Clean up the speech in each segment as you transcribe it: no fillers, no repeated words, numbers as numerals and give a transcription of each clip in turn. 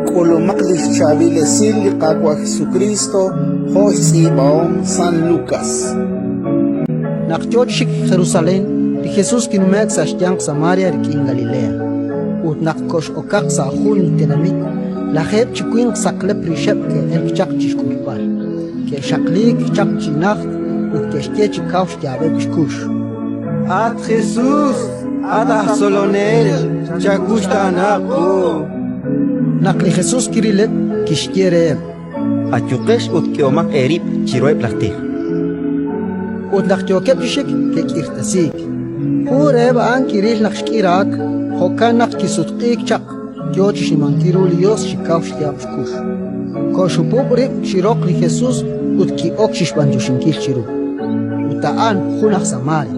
K'ulumaq li xchaab'il esil li Qaawa' Jesukriist jo' xtz'iib'ahom San Lukas. Naq yo chi xik Jerusalén, li Jesus kinume'k sa' xyanq Samaria rik'in Galilea. Ut naq kox'okaq sa' jun li tenamit, lajeeb' chi winq saqlep rixeb' ke'elk chaq chi xk'ulb'al. Ke'xaqliik chaq chi najt ut ke'xye chi kaw xyaab'eb' xkux: At Jesus, at aj Tzolonel, chawuxtaana qu! Naq li Jesus kirileb', kixye reheb': Ayuqex ut k'ehomaq eerib' chiruheb' laj tij. Ut naq yookeb' chi xik, ke'k'irtasiik. Jun reheb' a'an kiril naq xk'iraak, jo'kan naq kisutq'iik chaq, yo chi xnimankil ru li Yos chi kaw xyaab' xkux. Koxhupub' rib' chi roq li Jesus ut ki'ok chi xb'anyoxinkil chiru. Ut a'an jun aj Samaria.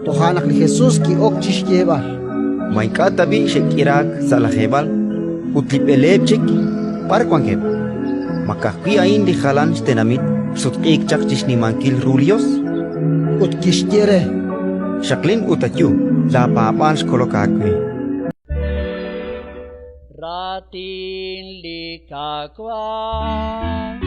Toja' naq li Jesus ki'ok chi xyeeb'al: Ma ink'a' tab'i' xe'k'iraak sa' lajeeb'al? Ut li b'eleeb' chik, b'ar wankeb'? Ma ka'ajwi' a'in li jalan xtenamit xsutq'iik chaq chi xnimankil ru li Yos? Ut kixye re: Xaqlin ut ayu, laapaab'aal xkolok aawe. Raatin li Qaawa'.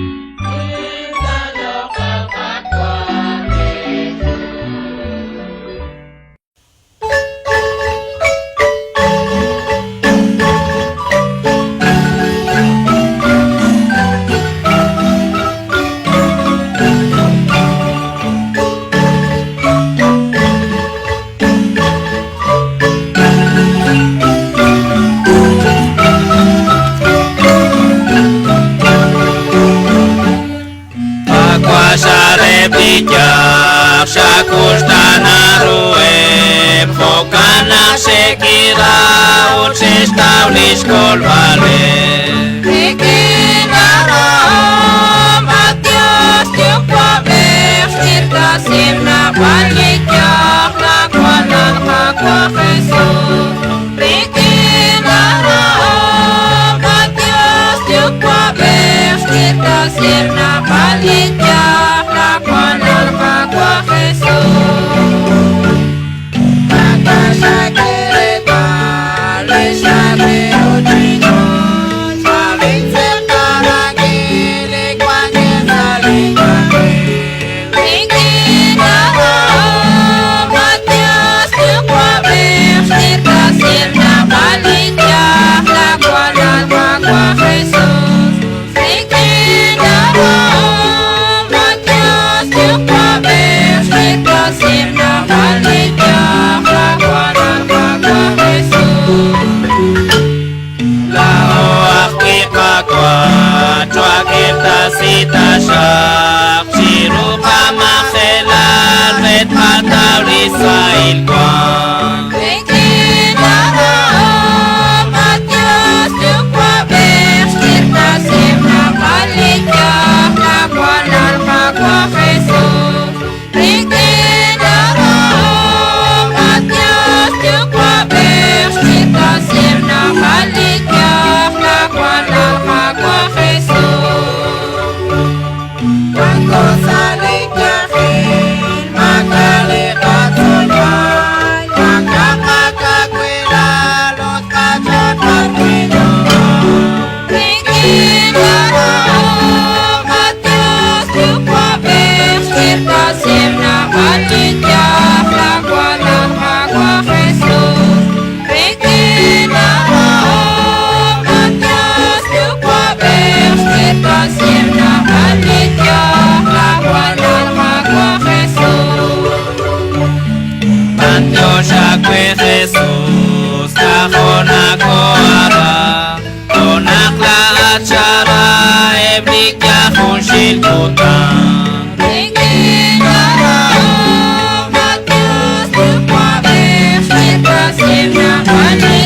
Rik'in arahom, at Dios Yuwa'b'ej, xk'irtasiheb' naab'al li yaj laawanal Qaawa' Jesus. Rik'in arahom, at Dios Yuwa'b'ej, xk'irtasiheb' naab'al li yaj laawanal Qaawa' Jesus. Rik'in arahom, at Dios Yuwa'b'ej, xk'irtasiheb' naab'al li yaj laawanal Qaawa' Jesus. Rik'in arahom, at Dios Yuwa'b'ej, xk'irtasiheb' naab'al li yaj laawanal Qaawa' Jesus. Laa'o ajwi' Qaawa', chwak'irtasi taxaq chiru qamajelal re tqataw li sahil wank. Rik'in arahom, at Dios Yuwa'b'ej, xk'irtasiheb' naab'al li yaj laawanal Qaawa' Jesus. Rik'in arahom, at Dios Yuwa'b'ej, xk'irtasiheb' naab'al li yaj laawanal Qaawa' Jesus. Wanko sa' li yajel, maak'a' li qatzolb'al, maak'a' qakawilal ut qach'ool b'arwi' Rik'in arahom, at Dios Yuwa'b'ej, xk'irtasiheb' naab'al li yaj laawanal Qaawa' Jesus. Rik'in arahom, at Dios Yuwa'b'ej, xk'irtasiheb' naab'al li yaj laawanal Qaawa' Jesus. B'antiox aawe Jesus, k'ajo' nakoohara, jo' naq laa'at xara eb' li yaj junxil kutan. Rik'in arahom, at Dios Yuwa'b'ej, xk'irtasiheb' naab'al li